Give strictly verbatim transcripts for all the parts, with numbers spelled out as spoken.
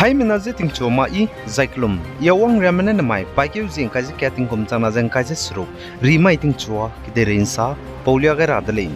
Haimena ze tingchua ma i, zai kelum, i a wangriame ne nemai paîkeu zie ngkai ze kat tingkum changna ze ngkai ze seruk, rimai tingchua kedeirei nsa paulia gai ra de lei.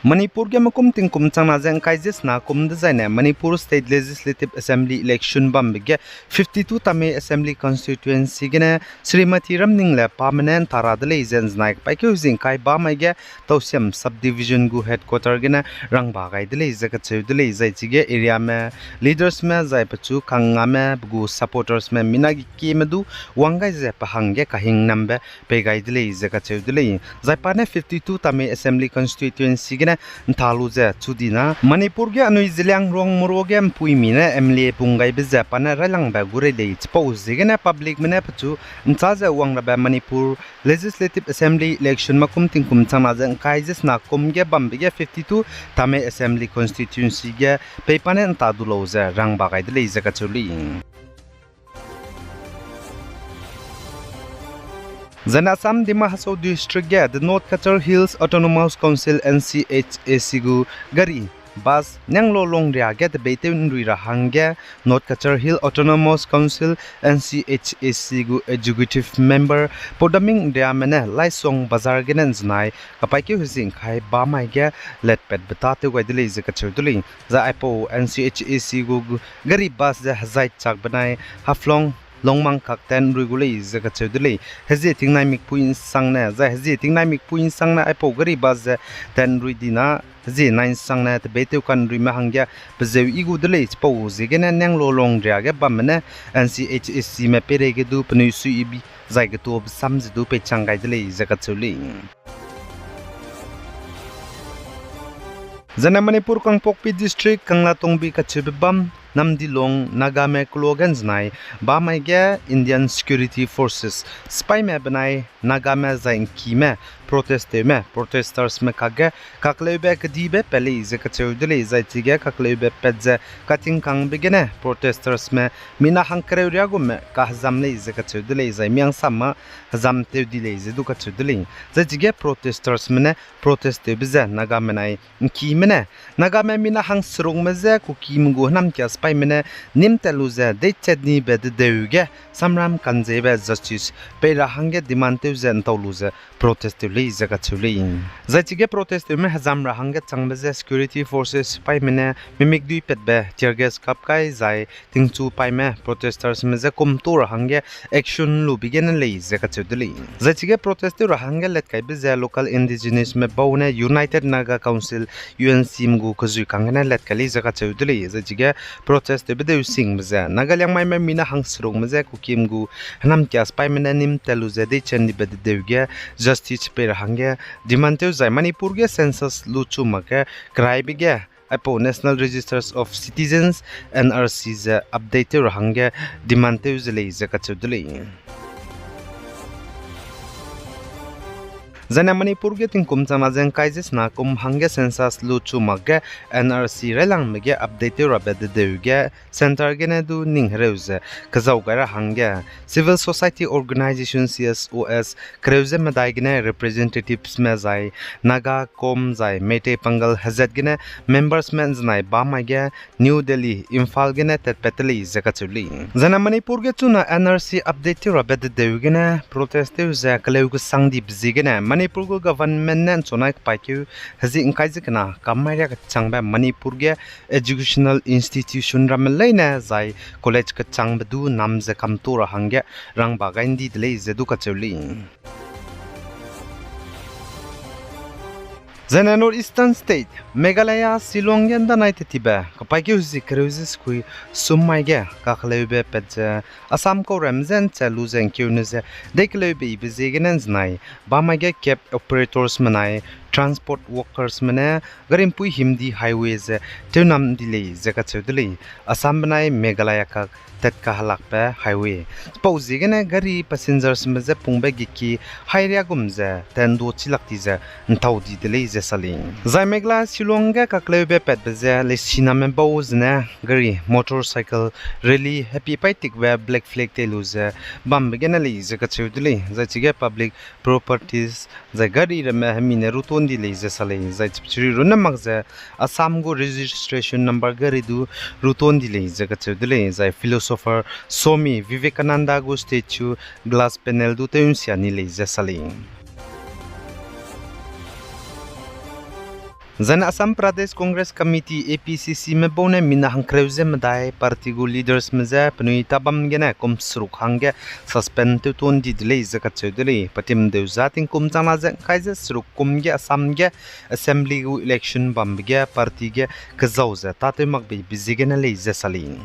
Manipur ge mekum tingkum changna ze ngkai ze sena kum dezaine Manipur State Legislative Assembly election bambe ge fifty two Tamei Assembly Constituency gene Shrimati Ramningle Pamene ntara de lei ze nzenai kepaîkeu zie ngkai bamai ge Tausiam Subdivision gu headquarter gene rangba gai de lei ze kacheu de lei, zai chige areame leadersme zai pechu kangngame pe gu supportersme mina gekieme du wang gai ze pe hangge kahingnambe pei gai de lei ze kacheu de lei. Zai pa ne fifty two Tamei Assembly Constituency gene nta lu ze chu dina Manipur ge anui Zeliangrong Moro ge mpuimi ne M L A pung gaibe ze pa ne railangbe gu rei lei. Chipau ziegene publicme ne pechu nchâ ze wang rabe Manipur Legislative Assembly election mekum tingkum changna ze ngkai ze sena kum ge bambe ge fifty two Tamei Assembly Constituency ge pei pa ne nta du lau ze rangba gai de lei ze kacheu lei. Zaine Assam Dima Hasao District ge the North Cachar Hills Autonomous Council N C H A C gu gari bus Nianglo Longria ge tebeitew nrui ra hangge North Cachar Hill Autonomous Council N C H A C gu executive member Podaming Riame ne Laisong Bazar gene nzenai kapaîkeu hezie ngkai bamai ge letpatbe tâtew gai de lei ze kacheu de lei. Zai aipau N C H A C gu gari bus ze hezai chak benai Haflong Longmang kak tat nrui gu lei ze kacheu de lei. Hezie tingnai mikpui nsangne, zai hezie tingnai mikpui nsangne aipau gari bus ze tat nrui dina hezie nai nsangne tebeitew kanruime hangge pezeu i gu de lei. Chipau ziegene Nianglo Longria ge bamme ne N C H A Cme peireige du penui suiyibi zai getuabe sam ze du peichang gai de lei ze kacheu lei. Zaine Manipur Kangpokpi District Kanglatongbi kacheube bam Namdilong Nagame keloa ge nzenai bamai ge Indian Security Forces sipaime benai Nagame zai ngkime protest tewme protestorsme kakge kakleube kedibe pat lei ze kacheu de lei. Zai chige kakleube pat ze katingkangbe gene protestorsme mina hangkereu riâ gume kahezam lei ze kacheu de lei, zai miangsam ma hezam tew di lei ze du kacheu de lei. Zai chige protestorsme ne protest tewbe ze Nagame nai ngkime ne Nagame mina hangserukme je Kukime gu hênamkia sipaime ne nîm tat lu ze deichat nibe dedeu ge samram kanzeibe justice pei ra hangge demand tew ze ntau lu ze protest tew lei ze kacheu lei. Zai chige protest tewme hezam ra hangge changbe je security forces sipaime ne mimikdui patbe tear gas kap kai zai tingchu paîme protestorsme je kum tu ra hangge action lube gene lei ze kacheu de lei. Zai chige protest tew ra hangge letkaibe ze local indigenousme bau ne United Naga Council, U N Cme gu kezui kang gene letkai lei ze kacheu de lei. Zai chige protest tewbe deu singbe ze Naga Liangmaime mina hangserukme je Kukime gu hênamkia sipaime ne nîm tat lu ze deichat nibe dedeu ge justice pei ra hangge demand tew zai Manipur ge census lu chu makge keraibe ge aipau National Registers of Citizens, N R C ze update tew ra hangge demand tew ze lei ze kacheu de lei. Zaine Manipur ge tingkum changna ze ngkai ze sena kum hangge census lu chu makge N R C railangme ge update tew rabe dedeu ge centre gene du ning hereu ze kezau gai ra hangge civil society organization, C S Os kereu ze medai gene representativesme zai Naga, Kom zai Meitei Pangal hezat gene membersme nzenai bamai ge New Delhi, Imphal gene tatpat te lei ze kacheu lei. Zaine Manipur ge chuna N R C update tew rabe dedeu gene protest tew ze keleu kesang dibe ziegene Manipur gu government ne nchunai kepaîkeu hezie ngkai ze kena kam mai riâ kechangbe Manipur ge educational institution ramme leine zai college kechangbe du nam ze kamtu ra hangge rangba gai ndi de lei ze du kacheu lei. Zaine North Eastern State, Meghalaya, Shillong ge ndanai tetibe kepaîkeu hezie kereu ze sekui sum mai ge kakleube pat ze Assam kaurem ze nchat lu ze ngkeune ze dei keleubeibe ziegene nzenai bamai ge cab operatorsme nai transport workersme ne garimpui himdi highway ze tewnam di lei ze kacheu de lei. Assam benai Meghalaya kak tat kahelakbe highway. Chipau ziegene gari passengersme je pungbe geki hairiâ gum ze tendo chilak di ze ntau di de lei ze sa lei. Zai Meghalaya Shillong ge kakleube patbe ze leisiname bau zene gari, motorcycle rally happy paitikbe black flag tei lu ze bambe gene lei ze kacheu de lei. Zai chige public properties zai gari ramme hemi ne ruton di lei ze sa lei. Zai chipchiri runne mak ze Assam gu registration number gari du ruton di lei ze kacheu de lei. Zai philosopher Swami Vivekananda gu statue glass panel du tew nsia ni lei ze sa lei. Zaine Assam Pradesh Congress Committee, A P C C me bau ne mina hangkereu ze medai party gu leadersme je penui tabam gene kum seruk hangge suspend tewton di de lei ze kacheu de lei. Patimdeu za tingkum changna ze ngkai ze seruk kum ge Assam ge assembly gu election bambe ge party ge kezau ze tâtew makbe be ziegene lei ze sa lei.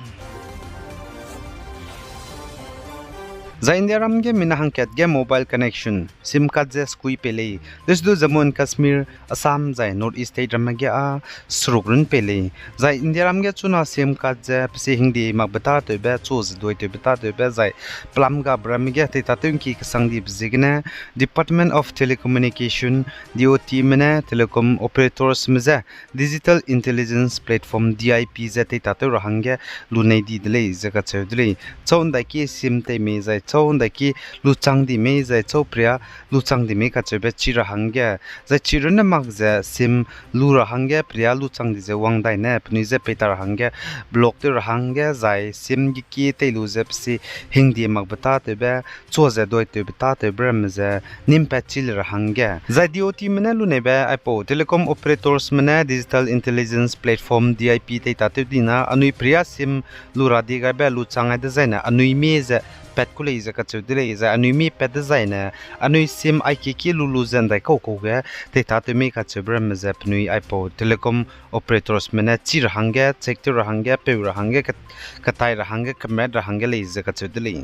Zai Indiaram ge mina hangkat ge mobile connection, SIM card ze sekui pei lei. Lesedu Jammu and Kashmir, Assam zai North East state ramme ge â seruk run pei lei. Zai Indiaram ge chuna SIM card ze pesi hingdi makbe tâtewbe, chu ze duaitewbe tâtewbe zai pelam gabe ramme ge teitatew ngki kesang dibe ziegene Department of Telecommunication, D O T me ne telecom operatorsme je Digital Intelligence Platform, D I P ze teitatew ra hangge lunei di de lei ze kacheu de lei. Chau ndaiki SIM tei mei zai chau ndaiki luchang di mei zai chau peria luchang di mei kacheube chi ra hangge, zai chi runne mak ze SIM lu ra hangge peria luchang di ze wang dai ne penui je peita ra hangge block tew ra hangge zai SIM ge kie tei lu ze pesi hingdi makbe tâtewbe, chu ze duaitewbe tâtewbe ramme ze nimpat chi le ra hangge. Zai D O T me ne luneibe aipau telecom operatorsme ne Digital Intelligence Platform, D I P teitatew dina anui peria SIM lu ra di gaibe luchang ai dezaine anui mie ze pat ku lei ze kacheu de lei. Zai anui mie pat dezaine anui SIM aike kie lu lu ze ndai kau kau ge teitatew mei kacheube ramme ze penui aipau telecom operatorsme ne chi ra hangge, check tew ra hangge, peu ra hangge, kat-, katai ra hangge, kemat ra hangge lei ze kacheu de lei.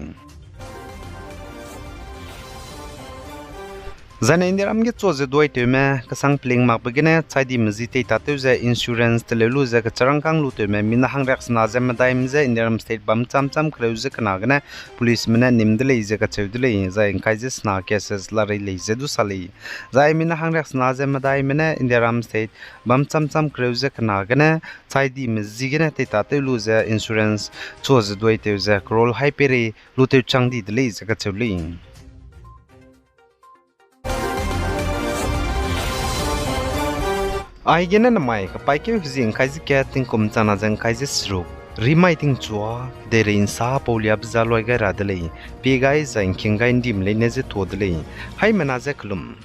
Zaine Indiaram ge chu ze duaitewme kesang peling makbe gene chaidime zi teitatew ze insurance teleu lu ze kecharangkâng lutewme mina hangriaksena ze medaime je Indiaram state bam cham cham kereu ze kena gene policeme ne nim de lei ze kacheu de lei. Zai ngkai ze sena cases larei lei ze du sa lei. Zai mina hangriaksena ze medaime ne Indiaram state bam cham cham kereu ze kena gene chaidime ziegene teitatew lu ze insurance chu ze duaitew ze crore hai peirei lutew chang di de lei ze kacheu lei. Aigene namai kapaîkeu hezi ngkai ze kat tingkum changna ze ngkai ze seruk, rimai tingchua, deirei nsa pauliabe za luai gai ra de lei, pie gai zai ngking gai ndime leine ze tuâ de lei, haimena ze kelum.